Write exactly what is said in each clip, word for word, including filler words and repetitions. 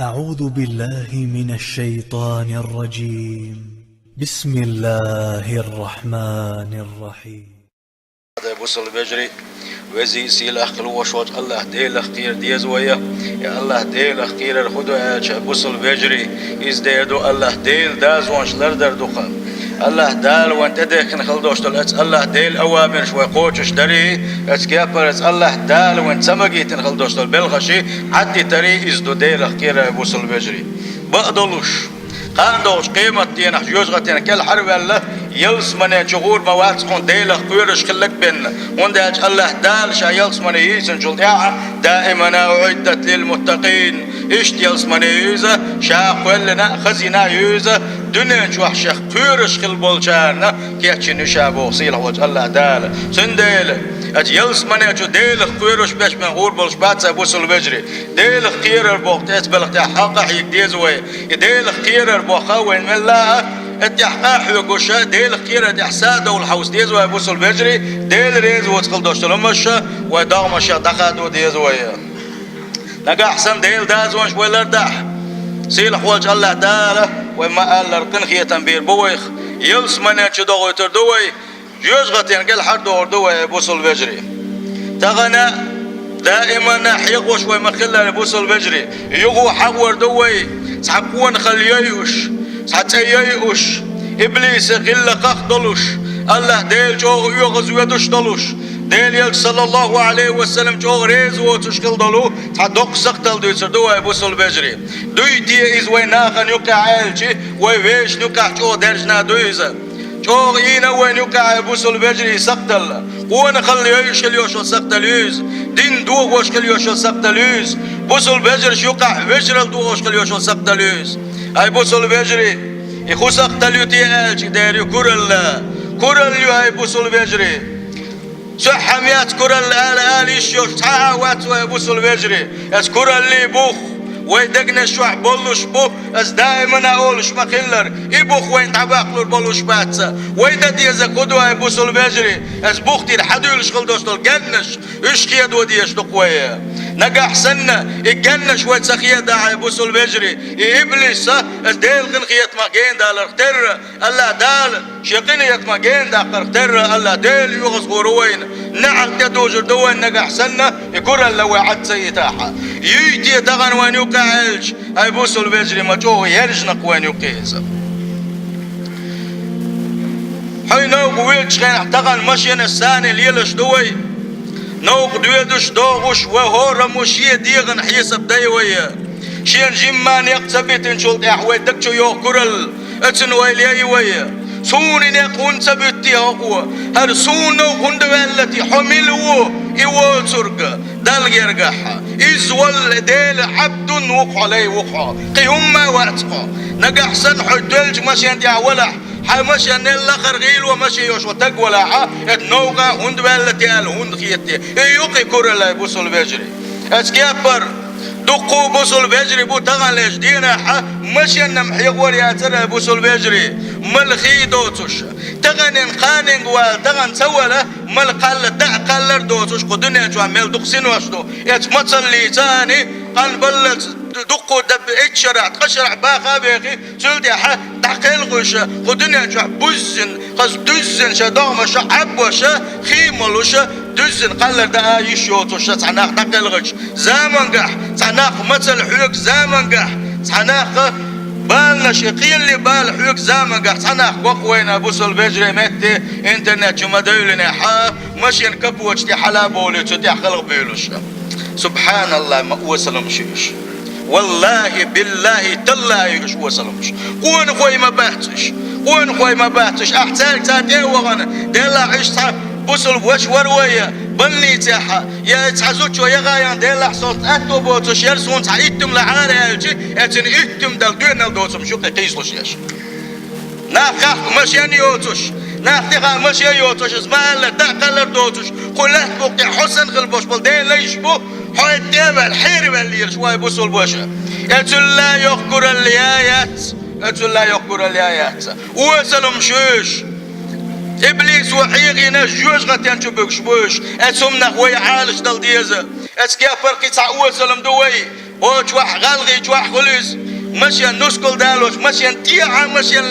أعوذ بالله من الشيطان الرجيم. بسم الله الرحمن الرحيم. Бусалба вежарий, везий, сийлахь хила волуш волчу АллахӀ Делах кхера деза вай. И АллахӀ Делах кхерар хӀун ду аьлча, бусалба вежарий, иза дер ду АллахӀ Делан дозанаш лардар ду-кх. АллахӀ Дала вайна тӀедехкина хила долуш долу оцу АллахӀ Делан авамирш вай кхочушдари, оцу кепара оцу АллахӀ Дала вайна ца магийтина хила долуш долу белхаши Ӏадитари иза ду Делах кхерар, бусалба вежарий. Бакъдолуш, кхана догӀучу къематдийнахь жоьжахатин кӀелхьарваьлла, ялсамане чу гӀур ма вац хьуна Делах кхоьруш хилларг бен, хӀунда аьлча АллахӀ Дала Ша ялсамане йийцинчул тӀаьхьа: «Даимана уӀиддат лил муттакъин». Иштта ялсамане ю иза, Ша кхоьллина а, хазйина а ю иза, дуьнен чохь Шех кхоьруш хилла болчарна кечйина ю Ша боху сийлахь волчу АллахӀ Дала. Цундела, оцу ялсамане чу Делах кхоьруш берш бен гӀур болуш бац, бусалба вежарий. Делах кхерар боху тӀецбелха тӀехь хьакъ а хьега деза вай. И Делах кхерар боху вайн мелла а, тӀехь къа а хьоьгуш, Делах кхерар тӀехь са а довла хьовса деза вай, бусалба вежарий, Дела реза воцу хила долуш долу хӀуманаш вай догӀмашех дӀахадо деза вай. Нагахь санна Делан дозанаш вай лардахь, сийлахь волчу АллахӀ Дала вай ма-аллара къинхетам бийр бу вайх. Ялсамане чу догӀуьйтур ду вай, жоьжахатин кӀелхьардохур ду вай, бусалба вежарий. Тахана даимана хьехош вай ма-хиллара, бусалба вежарий, юха хьахор ду вай, цхьа къонахалла йойуш, цхьа цӀе йойуш, иблисан гӀиллакхах долуш, АллахӀ Дела чӀогӀа оьгӀазвоьдуш долуш, Делан Элча, саллаллаху Ӏалайхи ва саллам, чӀогӀа реза воцуш хила долу цхьа доккха сакхталла дуьйцур ду вай, бусалба вежарий. Дуй те иза вайн нахана юккъехь аьлча, вай вешан юккъехь чӀогӀа даьржина ду иза. ЧӀогӀа ийна вайна юккъехь, бусалба вежарий, сакхталла. Къонахалла йойуш хила йолуш йолу сакхталла ю иза. Дин дохош хила йолуш йолу сакхталла ю иза. Бусалба вежаршна юккъехь вежаралла дохош хила йолуш йолу сакхталла ю иза. Ай, бусалба вежарий, и хӀун сакхталла ю те аьлча, дера ю куралла. Куралла ю, ай, бусалба вежарий. Сохьхьа меца куралла ала, ала йиш йолуш цхьа а вац вай, бусалба вежарий. Аса кураллий бух вай дегнаш чохь боллуш бу, аса даимана олуш ма-хиллара, и бух вайна дӀабаккхалур болуш бац. Вай дан деза кху ду, ай, бусалба вежарий, аса бух тӀера хьадуьйлуш хила долуш долу геннаш, уьш хедо дезаш ду-кх вай. Нагахь санна и геннаш вай ца хедахь, ай, бусалба вежарий, и иблис а аса Делан къинхетамах генадаларх терра, АллахӀ Дала шен къинхетамах генадаккхарх терра, АллахӀ Дела оьгӀазгӀур ву вайна, неӀалт тӀедужур ду вайна нагахь санна, и куралла вай Ӏад ца йитахь. Юй те тахана вайна юккъехь аьлча, ай, бусалба вежарий, ма чӀогӀа яьржина-кх вайна юккъе иза. Хьуй новкъа воьдучу хенахь тахана машенаш санна лелаш ду вай. Новкъа доьдуш, догӀуш, вай хӀораммо шен дегӀан хьесап дай вай. Шена жимма некъ ца битинчул тӀаьхьа вай даг чу йоху куралла, оьцун вай лей вай. Суна и некъ хӀунда ца буьтти хӀокхо? ХӀара суна новкъа хӀунда ваьлла те? Хьо мила ву и воцург Далла гергахь? Иза валла Делан Ӏабдун ву-кх хьо, лай ву-кх хьо. Кхин хӀумма а вац хьо. Нагахь санна хьо тоьллачу машен тӀехь валахь, хьан машенал лахара гӀийло машен йолуш волу таг валахь, эта новкъа хӀунда ваьлла те аьлла хӀунда хетти? И ю-кх и куралла, ай, бусалба вежарий. Аса кеппара, дуккха а бусалба вежарий бу таханлерчу дийнахь, машенна-м хьехор яцара, ай, бусалба вежарий, мала хий доцуш. Таханен кханенга вала, тахана ца вала, мала кхалла даа кхаллар а доцуш, кху дуьнен чохь мел дукха синош ду. Эца мацаллица ани, къанбаллалц дуккха а даб итт шарахь, ткъа шарахь баха а бехи, цул тӀаьхьа дӀакхелхуьйша, кху дуьнен чохь буззина, хаза дуьззина ша догӀмаша, Ӏаббоша, хий молуша, дуьззина кхаллар даа йиш йоцуша цхьа нах дӀакхелхича замангахь, цхьа нах мацалла хьоьгу замангахь, цхьа нах баланаш и кхелли бала хьоьгу замангахь, цхьа нах го-кх вайна, бусалба вежарий, метте интернет чу ма девллинехь, машен капота тӀе хьала а бовлий, цу тӀехь халха буьйлуш. СубхьаналлахӀ, ма осалламаш ю уьш. ВаллахӀи, биллахӀи, таллахӀи, уьш осалламаш. Къонахой ма бац уьш. Къонахой ма бац уьш. Ахь цаьрга цхьа тӀе а вахана, деллахь, уьш цхьа бусалба ваша вара вай, больницехь, я цхьа зудчо яхаян, деллахь, со аьтто боцуш яра, суна цхьа иттам лахьара аьлча, эцна иттам дала доьналла доцург шу кхин кхийсалуш еш. Нах хахка машен йоцуш, нах тӀехь машен йоцуш, иза ма-аллара, даа кхаллар доцуш, кху лаьтта букъ тӀехь хьо санна хила болуш болу Делан лайш бу, хьо и тӀе а ваьлла, хьераваьлла лелаш вай бусалба ваша. Эцул а йоккха куралла я яц, эцул а йоккха куралла я яц. Осалламаш ю уьш. Иблисо хьехийна жоьжахатен чу буьгуш бу уьш. Эцу хӀуманах вай Ӏалашдала деза. Эцу кеппара кхин цхьа осаллам ду вай. О чохь, гӀалгӀай чохь хуьлу иза, машен нускал далош, машен тӀехьа, машен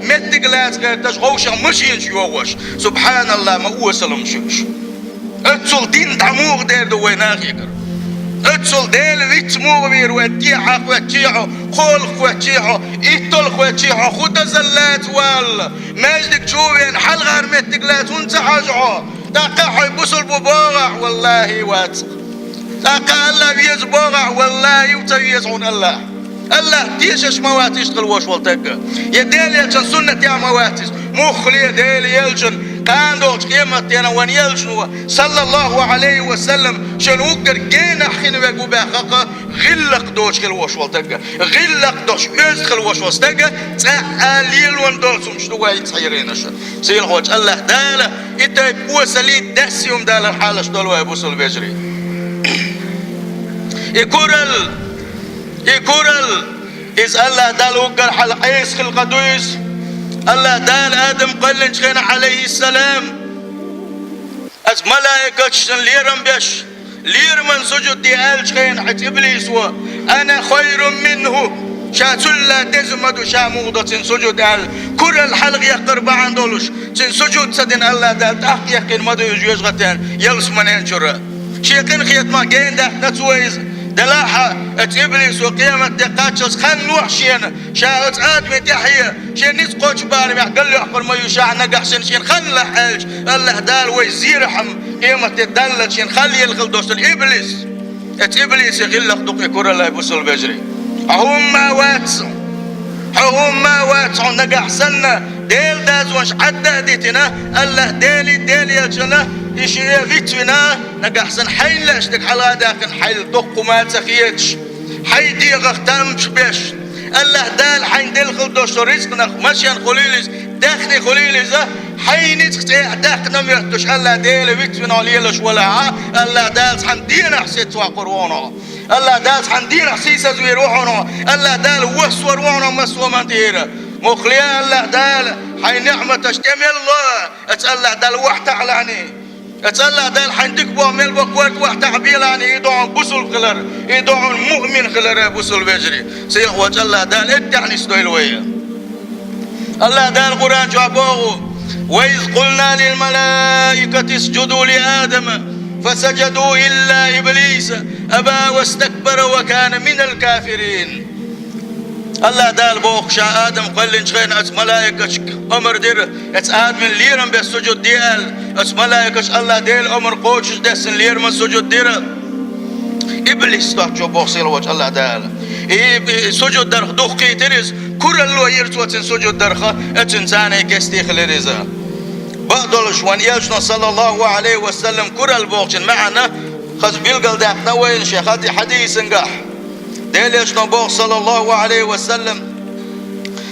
меттиг лаца гӀерташ, гӀовшах машенаш йогӀуш. Субханалла, ма осалам шуьш. Оццул дин дӀа муха дер ду вай нахегара? Оццул Дела виц муха вийр вай, тӀехьа хоьттий хьо, кхоалгӀа хоьттий хьо, итталгӀа хоьттий хьо, хӀун дазал лаца валла, маьждиг чу вен, хьалхара меттиг лаца хӀунда ца хьажа хьо? ТӀаккха хьо бусулба бу богӀахь, валлахӀи, вац. ТӀаккха Аллах веза богӀахь, валлахӀи, ца веза хьуна Аллах. Аллах тешаш ма вац иштта хила вош волу тагга. Я Дела елчан суннатехь ма вац иза. Муххале Дела елчан кхана долчу къематденан ван елчано, саллаллаху Ӏалайхи ва саллам, шен уггар генахь хин вег ву баьхкаха, гӀиллакх доцуш хила вош волу тагга. ГӀиллакх доцуш оьзда хила вош волу стагга, цкъа а лелон доцумаш ду вай цхьа йиренаш. Сийлахьочу Аллах Дала и тайпа осалий, даьсси хӀума далар хьалаш долу вай бусул вежарий. И курал, и курал, иза Аллах Дала уггар хьала Ӏеса хилла къа ду иза. Аллах Дала Адам кхоьллинчу хенахь, Ӏалайхиссалам, аса малаикаташна лерам беш, лераман сужуд де аьллачу хенахь, хьаьца иблисо, «Ана хайрун минху», ша цулла деза ма ду, ша муха до цуьнан сужуд аьлла, курал хьалха яккхар бахьана долуш, цуьнан сужуд ца дина Аллах Дала тӀаккха яьккхина ма ду иза жоьжахатин ялсаманен чуьра. Шен къинхетамах гена даьккхина цо иза. Делахь а, оцу иблисо къематде кхаччалц хан лохьа шена, ша оцу Адаме тӀаьхье, шен ницкъ кхочу барамехь галйоккхур ма ю ша нагахь санна шена хан лахь аьлча, Аллах Дала вай зерахь-м къематде даллалц шена хан лела хила долуш долу иблис. Оцу иблисе гӀиллакх ду-кх и кураллай, бусул вежарий. Хьо хӀумма а вац, хьо хӀумма а вац, хьо нагахь санна Делан дозанаш Ӏадда а дитина, Аллах Делий, Дела елчана и шиъ вицвина, нагахь санна хьайна лаьаш дерг хьалха а даьккхина, хьайла доккха хӀума а ца хеташ, хьайн дегӀах тамаш беш, Аллах Дала хьайна делла хила долуш долу рицкъанах машен хуьлийла иза, даьхни хуьлийла иза, хьайн ницкъ цӀехьа даьккхина моьттуш, Аллах Дела вицвина хьо лелаш валахь а, Аллах Дала цхьана дийнахь сецвоккхур ву хьуна хьо. Аллах Дала цхьана дийнахь сийсазвийр ву хьуна хьо. Аллах Дала вассор ву хьуна хьо массо а хӀуманна тӀера. Муххале Аллах Дала хьайн неӀматаш тӀе мел ло, оцу Аллах Дала вахь таӀалани. Оцу Аллах Дала хьайн дика боху мел бо корта вахь таӀабелани, и ду хьуна бусулба хилар, и ду хьуна муъмин хилар, бусул вежарий. Сийлахьочу Аллах Дала эттехь нисдойла вай. Аллах Дала Къуръан чохь боху: «Ва из къулна лил малаикати исджуду ли Адама, фасаджаду илла иблиса аба вастакбара ва кана минал кафирин». Аллах Дала боху, ша Адам кхоьллинчу хенахь оцу малаикашка омра дира, оцу Адамна лерам беш сужуд де аьлла. Оцу малаикаша Аллах Делан омра кхочушдеш дерсина лераман сужуд дира. Иблис доцчо боху сийлахьочу Аллах Дала. И, и сужуд дарх дукха кхийтира иза, куралло йира цо цуьнан сужуд дарх, оцуьнан царний кестий хилира иза. Бакъдолуш ван элчано, саллаллаху Ӏалайхи ва саллам, курал бохучун маьӀна хаза билгалдаьккхина вайна шен хаза хьадисангахь. Делан элчано боху, саллаллаху Ӏалайхи ва саллам: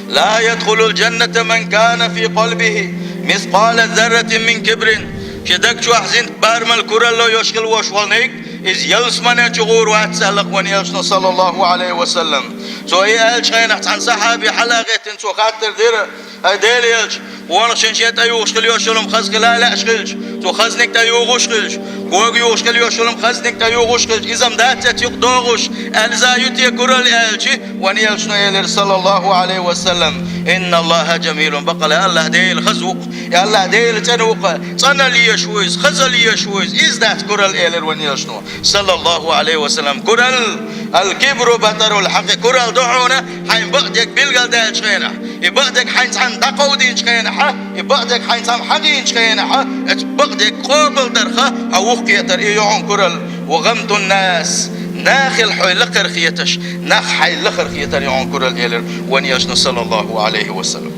«Ла ядхулул джанната ман кана фи къалбихи мискъала зарратин мин кибрин». Шен даг чохь зинт бармал куралло йолуш хила вош волниг, иза ялсамане чу гӀур вац аьлла ван элчано, саллаллаху Ӏалайхи ва саллам. Цо и аьллачу хенахь цхьана сахьаби хьала а гӀеттина, цо хаттар дира: «Ай Делан элча, къонах шен шен тӀе юхуш хила йолуш йолу хаза хила лаьаш хилча, цу хазниг тӀе юхуш хилча, кога юхуш хила йолуш йолу хаза ниг тӀе юхуш хилча, иза-м дац эцу юкъа догӀуш, аьлла, иза ю те куралла?» аьлча, ван элчано элира, саллаллаху Ӏалайхи ва саллам: «Инналлаха джамилун, бакъалла Аллах Дела хаза ву-кх, и Аллах Дела цӀена ву-кх, цӀанал еш ву иза, хазал еш ву иза, иза дац куралла», элира ван элчано, саллаллаху Ӏалайхи ва саллам. Куралла, ал-кибру батарул хьакъи, куралла ду хьуна хьайн бакъдерг билгалдаьллачу хенахь, и бакъдерг хьайн цхьанна дӀакховдийначу хенахь, и бакъдерг хьайн цхьанна хьагийначу хенахь, оцу бакъдерг къобалдарх хьо вухкхетар, и ю хьуна куралла. «Ва гӀамтун нас», нахал хьо лакхара хеташ, нах хьайн лахара хетар ю хьуна куралла, элира ван элчано, саллаллаху Ӏалайхи ва саллам.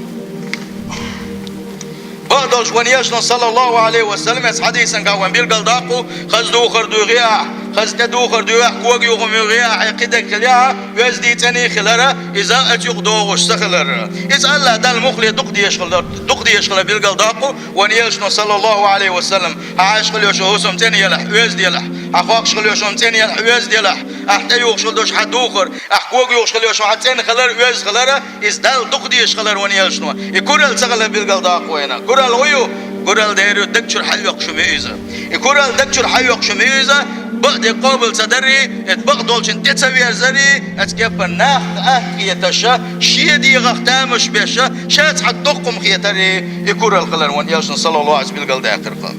Бакъдолуш ван элчано, саллаллаху Ӏалайхи ва саллам, оцу хьадисангахь вайна билгалдоккху, хаза духар дуьйхи ахь, хаза тӀе духар дуьйхи ахь, кога юхам юьйхи ахь, кхидерг хили ахь, оьзда, цӀена хилар, иза оцу юкъа догӀуш ца хилар. Иза Аллах Далла муххале дукха дезаш хилар, дукха дезаш хилар билгалдоккху ван элчано, саллаллаху Ӏалайхи ва саллам. Хьан Ӏаш хила йолуш йолу хӀусам цӀена елахь, оьзда елахь. Хьан хоккхуш хила йолуш хӀусам цӀена елахь, оьзда елахь. Ахь тӀе юхуш хила долуш хьан духар, ахь кога юхуш хила йолуш хьан цӀена хилар, оьзда хилар, иза Далла дукха дезаш хилар ван элчано. И куралла ца хилар билгалдоккху вайна. Куралла хӀун ю? Куралла дер ю, даг чуьра хьаоькхуш хӀума ю иза. Куралла даг чуьра хьайоьхуш ма ю иза, бакъдерг къобал ца дарий, эт бакъдолчун тӀе ца верзарий, эцу кеппара нах атта хеташ, шен дегӀах тамаш беш, ша цхьа доккха хӀума хетарий, и куралла хилар вайн элчано, саллаллаху Ӏалайхи ва саллам, билгалдаьккхира-кх.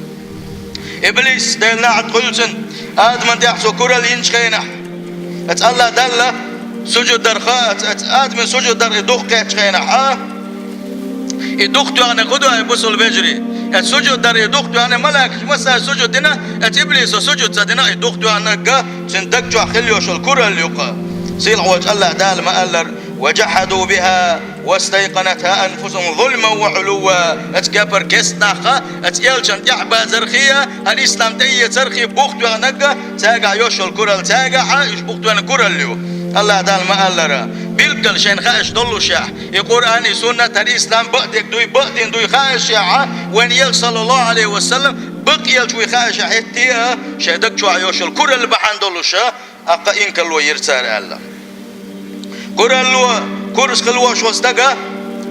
Иблис, Делан наӀалт хуьлда цунна, Адамна тӀехь цо куралла йинчу хенахь, эцу АллахӀ Далла сужуд дарх, эцу, эцу Адамна сужуд дарх и дукха кхеттачу хенахь, а? И дукха тоьхнарг хӀун ду, хӀай бусалба вежарий? Эцу сужуд дарх и дукха тоьхнарг, малайкаш массара сужуд дина, эцу иблисо сужуд ца дина, и дукха тоьхнарг цуьнан даг чохь хилла йолуш йолу куралла ю-кх. Сийлахь волчу АллахӀ Дала ма-аллара: «وجحدوا بها واستيقنتها أنفسهم ظلما وعلوا». Эцу кеппара кестта нах, эцу элчанна тӀаьхьабазархий, хӀара ислам тӀеэцархий бух тоьхнарг, цаьргахь йолуш йолу куралла цаьргахь, уьш бух тоьхна куралла ю. АллахӀ Дала ма-аллара, билггал шайна хаьаш доллушехь, и Къуръан, и суннат, хӀара ислам бакъдерг дуй, бакъдин дуй хаьашехь, вайн элча, саллаллаху Ӏалайхи ва саллам, бакъ элча вуй хаьашехь хӀетте а, шайн даг чохь йолуш йолу куралла бахьана долуш, тӀаккха инкарло йира цара аьлла. Куралло, курс хилла волуш волу стага,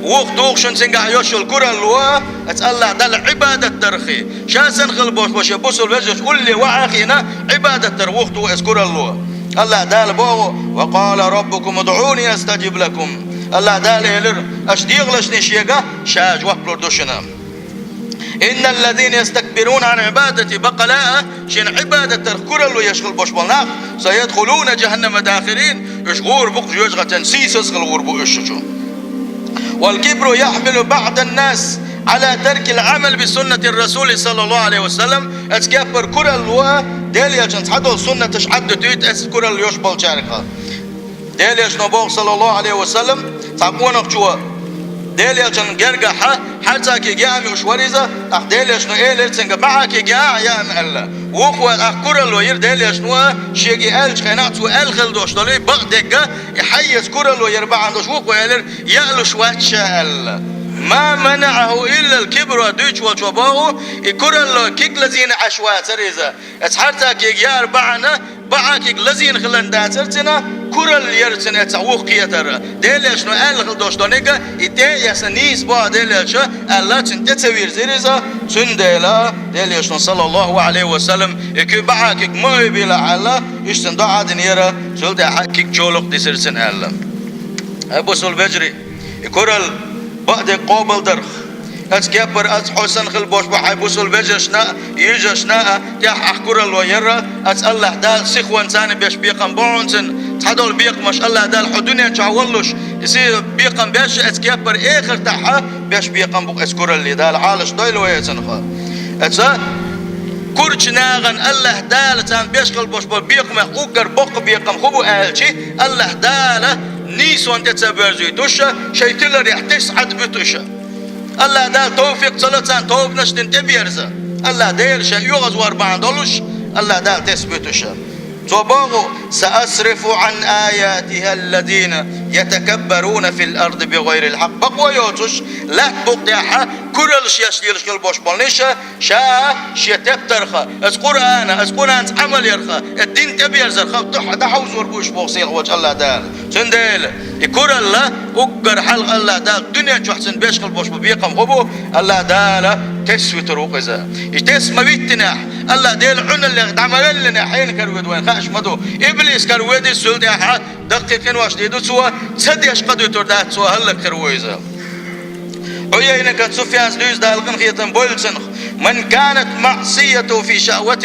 вух ду-кх шуна цуьнгахь йолуш йолу куралло, эцу АллахӀ Далла Ӏибадат дархий. Ша санна хилла болуш болу шен бусалба вежаршна улле ваха а хиъна, Ӏибадат дарх вух ду эцу куралло. АллахӀ Дала боху: «وقال ربكم ادعوني أستجب لكم». АллахӀ Дала элира: «Аша дехалаш де шега, ша жоп лур ду шуна». «إن الذين يستكبرون عن عبادتي», баккъала а, шена Ӏибадат дарх куралло еш хилла болуш болу нах, «سيدخلون جهنم داخرين», уьш гӀур бу-кх жоьжахатин сийсаз хилла гӀур бу уьш чу. «والكبر يحمل بعض الناس على ترك العمل بسنة الرسول صلى الله عليه وسلم». Эцу кеппара куралло Делан элчан цхьадолу суннаташ Ӏаддуьтуьйту эцу куралла йолуш болчаьрга. Делан элчано боху, саллаллаху Ӏалайхи ва саллам, цхьа къонахчо Делан элчанна гергахь хьарцхьа кег яа муьлш вара иза, тӀаккха Делан элчано элира цуьнга: «Баьхьа кег яа, яа», аьлла. Вукхо тӀаккха куралло йира Делан элчано, шега и аьллачу хенахь цо аьлла хилла долуш долу и бакъдерг, и хьаэца куралло яр бахьана долуш вукхо элира: «Яалуш вац ша», аьлла. «ما منعه إلا الكبر», дуьйцуш волчо боху, и куралло кег лазийна Ӏаш вацара иза. Эцу хьарцхьа кег яар бахьана, баьхьа кег лазийна хиларна дацара цуьнан, куралла яра цуьнан эцу вукхо кхетар. Делан элчано аьлла хилла долуш долу ниг, и тӀе а эцна нийса боху Делан элча, аьлла, цуьнан тӀе ца вирзира иза, цундела Делан элчано, саллаллаху Ӏалайхи ва саллам, и куь баьхьа кег ма ойбийла аьлла, иштта цунна доӀа динера, цул тӀаьхьа кег чолакх дисира цуьнан аьлла. Хьай бусалба вежарий, и куралла бакъдерг къобалдарх. Эцу кеппара аса хьо санна хилла болуш бу хьайн бусалба вежаршна а, йижаршна а, тӀехь ахь куралло яра, аса АллахӀ Дала сихонца беш бекхам бу хьуна цуьнан, цхьадолу бекхамаш АллахӀ Дала хьо дуьнен чохь воллуш, и сий бекхам беш, эцу кеппара эхартахь беш бекхам бу эцу куралле, Дала Ӏалаш дойла вай эцунах. Эца курчу нахана АллахӀ Дала царна беш хилла болуш болу бекхамех уггар боккха бекхам хӀун бу аьлчи, АллахӀ Дала нийсонан тӀе ца боьрзуьйтуш, шайн тиларехь тесна Ӏад буьтуш. АллахӀ Дала товфикъ ца ло царна тобанаш дина тӀеберза. АллахӀ Дела шайн оьгӀазвар бахьана долуш, АллахӀ Дала тесна буьтуш. Цо боху: «سأصرف عن آياتي الذين يتكبرون في الأرض بغير الحق». Бакъо йоцуш, лаьтта букъ тӀехь кураллаш еш лелаш хилла болуш болниш, ша шен тептарх, эцу Къуръана, эцу Къуръанца Ӏамал ярх, эцу дин тӀеберзарх, дуьхьа дӀахьовзор бу уьш боху сийлахь волчу АллахӀ Дала. Цундела и куралла уггар хьалха АллахӀ Дала дуьнен чохь цуьнан беш хилла болуш бу бекхам хӀун бу, АллахӀ Дала тесна вуьтур ву-кх иза. И тесна ма виттинехь, АллахӀ Дела Ӏуналлех дӀа ма веллинехь, хьенан каравоьду вайн хаьаш ма ду. Иблис каравоьду иза, цул тӀаьхьа даккхий къинош дийр ду цо, ца деш къа дуьтур дац цо, хӀаллакьхир ву иза. Ӏуяйнатан Суфьяна дуьйцу, Дала къинхетам бойла цунах: «من كانت معصيته في شهوة».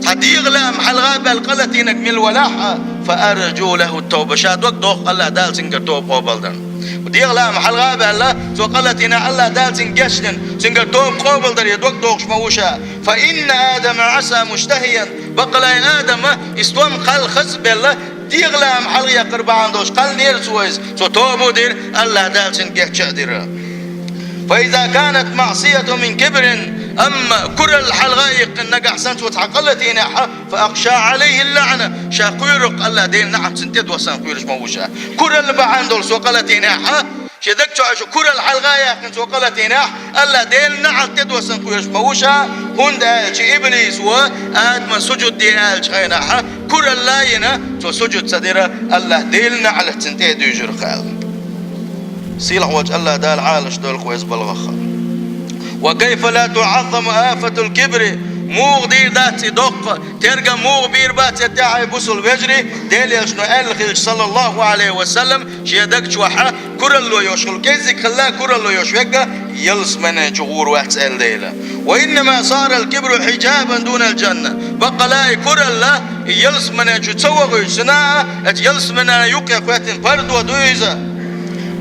Цхьа дегӀан лаам хьалха а баьлла къа латийнарг мила валахь а, «فأرجو له التوبة». Ша дог доху АллахӀ Дала цуьнгара тоба къобалдан. ДегӀан лаам хьалха а баьлла, цо къа латийнехь АллахӀ Дала цуьнга гечдина, цуьнгара тоба къобалдаре дог дохуш ма ву ша. «فإن آدم عصى مشتهيا». Баккъалла и Адама и стом кхалла хаза а белла, дегӀан лаам хьалха яккхар бахьана долуш кхаллинера цо иза, цо тоба а дира, АллахӀ Дала цуьнан гечча а дира. «فإذا كانت معصيته من كبر», амма куралла хьалха а яьккхина нагахь санна цо цхьа къа латийнехь, «فأخشى عليه اللعنة», ша кхоьру-кх АллахӀ Делан наӀалт цунна тӀедоссарна кхоьруш ма ву ша. Куралла бахьана долуш цо къа латийнехь, шен даг чохь шу куралла хьалха а яьккхина цо къа латийнехь, АллахӀ Делан наӀалт тӀедоссарна кхоьруш ма ву ша, хӀунда аьлча иблис ву, Адама сужуд де аьллачу хенахь, куралла а йина, цо сужуд ца дира, АллахӀ Делан наӀалт цунна тӀе а дуьйжира-кх аьлла. Сийлахь волчу АллахӀ Дала Ӏалаш дойла-кх вай иза балгӀах. «وكيف لا تعظم آفة الكبر Муха дийр дац и доккха, тергам муха бийр бац и тӀехь, ай бусул вежарий, Делан элчано аьлла хилча, саллаллаху Ӏалайхи ва саллам, шен даг чохь куралло йолуш хилла, кӀеззиг хилла куралло йолуш верг ялсаманин чу гӀур вац аьлла дела. Ва иннама сарал кибру хьиджабан дунал джанна. Баккъала и куралла, и ялсаманин чу ца вахуьйтуш санна, оцу ялсаманин юккъе хӀоьттина пардо ду иза.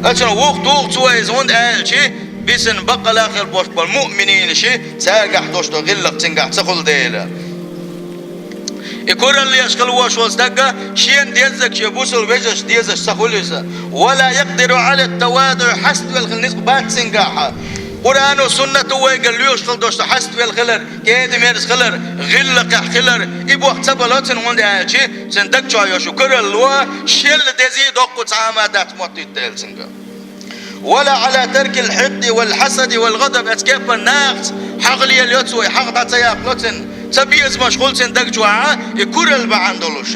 Оцунах вуха туху цо иза, хӀунда аьлча, бисина баккъала хила болуш болу муъминийн ши, цаьргахь долуш долу гӀиллакх цуьнгахь ца хуьлу дела. И кураллеш хила волуш волу стаг шена деззарг шен бусул вежаршна дезаш ца хуьлу иза. Ва ла якъдиру Ӏала таваду, хьаставелла хила ницкъ бац цуьнгахь. Къуръано, суннато вайгара лоьхуш хила долуш ду хьаставелла хилар, кӀеда-мерза хилар, гӀиллакхехь хилар, и боху ца бало цуьнан, хӀунда аьлча цуьнан даг чохь йолуш ю куралло, шелла дезий доккху цхьа а ма дац моттуьйту дела цуьнга. Ва ла Ӏала таркил хьикъди вал хьасади вал гӀадаб, оцу кепара нахаца хьагӀ лелайо цо, хьагӀ дӀа ца яккхало цуьнан, ца безамаш хуьлу цуьнан даг чохь а, и куралла бахьана долуш.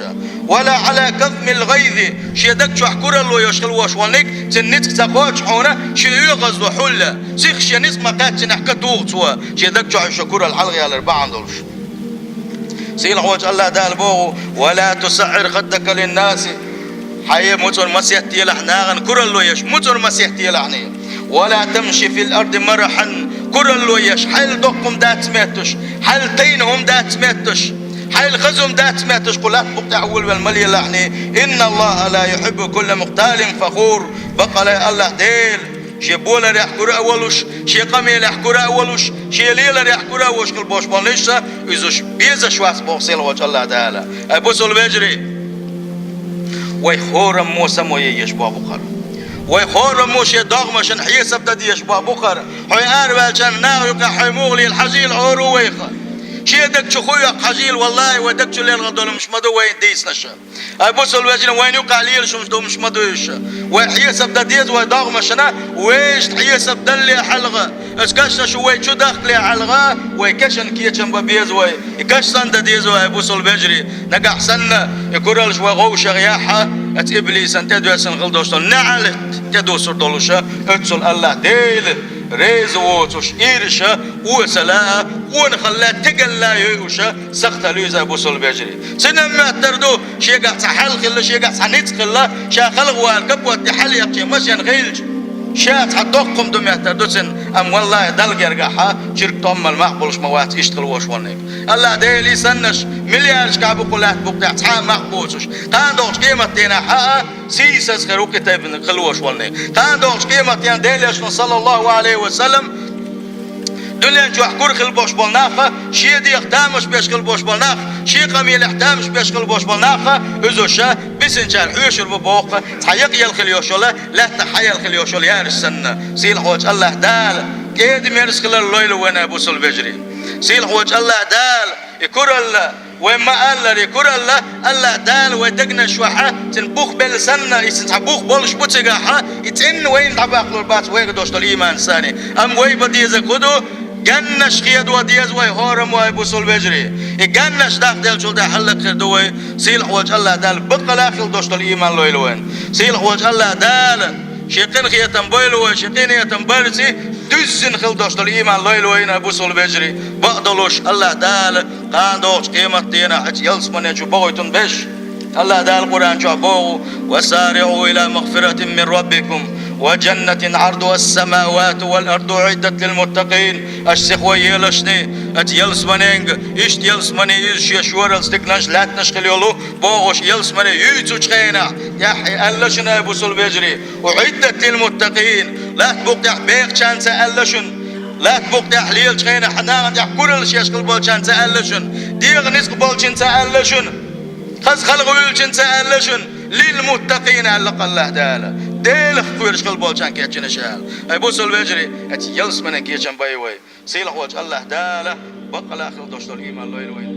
Ва ла Ӏала казмил гӀайзи, шен даг чохь куралло йолуш хила волуш волниг, цуьнан ницкъ ца кхочу хьуна, шен оьгӀазло хьулла, сихха шен ницкъ ма кхаьччинехь катуху цо, шен даг чохь шен куралла хьалхаялар бахьана долуш. Сийлахьволчу АллахӀ Дала боху: «Ва ла тусаӀир хаддака линнаси». Хьайн муцӀар ма сеттаелахь нахана, куралло еш муцӀар ма сеттаелахьний. «Ва ла тамши фил арди марахьан», куралло еш, хьайл доккхум дац меттуш, хьайл тайна хӀума дац меттуш, хьайл хазум дац меттуш, кху латта букъ тӀехь волавелла ма лелахьний. «Инна АллахӀа ла юхьиббу кулла мухталин фахур». Баккъалла АллахӀ Дела шен боларехь кура а волуш, шен къамелехь кура а волуш, шен леларехь кура а волуш хила болуш болу нуьйш, иза уьш безаш вац боху сийлахьволчу АллахӀ Дала. Ай бусул вежарий, вай хӀораммо самое еш боху бу хӀара. Вай хӀораммо шен догӀмашна хьесап дан дезаш боху бу хӀара. Хьо араваьллачарна наха юкъахь хьо муха лела хьажийла хӀора ву вайх. Шен даг чу хӀу йоккху хьажийла, валлахӀи, вай даг чу лелхар долуш ма ду вайна дийцинарш. Ай бусул вежарий, вайна юкъахь лелаш хӀумаш долуш ма ду уьш. Вай хьесап дан деза вай догӀмашна, вешан хьесап далале хьалха, оцу кашнаш вай чу дахкале хьалха, вай кешан кечам бан беза вай. И каш санна дан деза вай, ай бусул вежарий. Нагахь санна и кураллаш вай гӀовшах яхьа, оцу иблисан тӀедоьссина хила долуш долу неӀалт тӀедуссур долуш, оццул АллахӀ Дела реза воцуш, ирша, осала а, къонахалла а, тигалла а йойуш, сахталуьйза бусул вежарий. Цуьнан моьттар ду, шегахь цхьа хьал хилла, шегахь цхьа ницкъ хилла, ша халхавала капот тӀе хьалаэккхачийн машен хилча, ша цхьа доккхум ду моьттар ду цуьнан, амма валлахӀи, Далла гергахьа, чуьрк томмал мах болуш ма вац иштта хила волуш волниг. АллахӀ Дела и саннаш миллиардашкахь бу кху латта букъ тӀехь, цхьа а мах боцуш. Кхана догӀучу къематдийнахь а, сийсаз хир ву кхин тайпана хила волуш волниг. Кхана догӀучу къематдийнахь Делан элчано, саллаллаху Ӏалайхи ва саллам, дуьнен чохь кура хила болуш болу нах, шен дегӀах тамаш беш хила болуш болу нах, шен къамелехь тамаш беш хила болуш болу нах, иза уьш бисинчара хьоьшур бу боху, цхьа якъаелла хила йолуш йолу, лаьттах хьаелла хила йолуш йолу яьржа санна. Сийлахьволчу АллахӀ Дала кӀеда-мерза хилар лойла вайна, ай бусул вежарий. Сийлахьволчу АллахӀ Дала и куралла, вай ма-аллара, и куралла, АллахӀ Дала вай дегнаш чохь цуьнан бух белла санна, и цуьнан цхьа бух болуш бу цигахь, и цӀенна вайна дӀабаккхалур бац вайга долуш долу ийманца санна. Амма вай бан дезарг хӀун ду? Ганнаш хедо деза вай, хӀораммо, ай бусул вежарий. И ганнаш дахделлачул тӀаьхьа хӀаллакьхир ду вай. Сийлахьволчу АллахӀ Дала баккъалла хила долуш долу ийман лойла вайна. Сийлахьволчу АллахӀ Дала шен къинхетам бойла вай, шен къинхетам барций дуьззина хила долуш долу ийман лойла вайна, ай бусул вежарий. Бакъдолуш АллахӀ Дала кхана догӀучу къематдийнахь оцу ялсамане чу бохуьйтун беш. АллахӀ Дала Къуръан чохь боху: «Ва сариӀу ила магфиратин мин раббикум ва джаннатин Ӏардуха ас-самавату вал арду Ӏиддат лил муттакъин». Аша сихо елашний оцу ялсаманенга, иштта ялсамане иза шен шоралла стигланаш, лаьттанаш хила йолу, бохуш, ялсамане юьйцучу хенахь, тӀаьхье аьлла шуна, ай бусул вежарий: «Уъиддат лил муттакъин». Латта букъ тӀехь бехачарна ца аьлла шуна. Латта букъ тӀехь лелачу хенахь нахана тӀехь кураллаш еш хила болчарна ца аьлла шуна. ДегӀан ницкъ болчарна ца аьлла шуна. Хаза халхавуьйлучарна ца аьлла шуна. «Лил муттакъин», аьлла АллахӀ Дала. Делах кхоьруш хила болчарна кечйина ша аьлла. Ай бусул вежарий, оцу ялсамане кечам бай вай. Сийлахьволчу АллахӀ Дала баккъалла хила долуш долу ийман лойла вайна.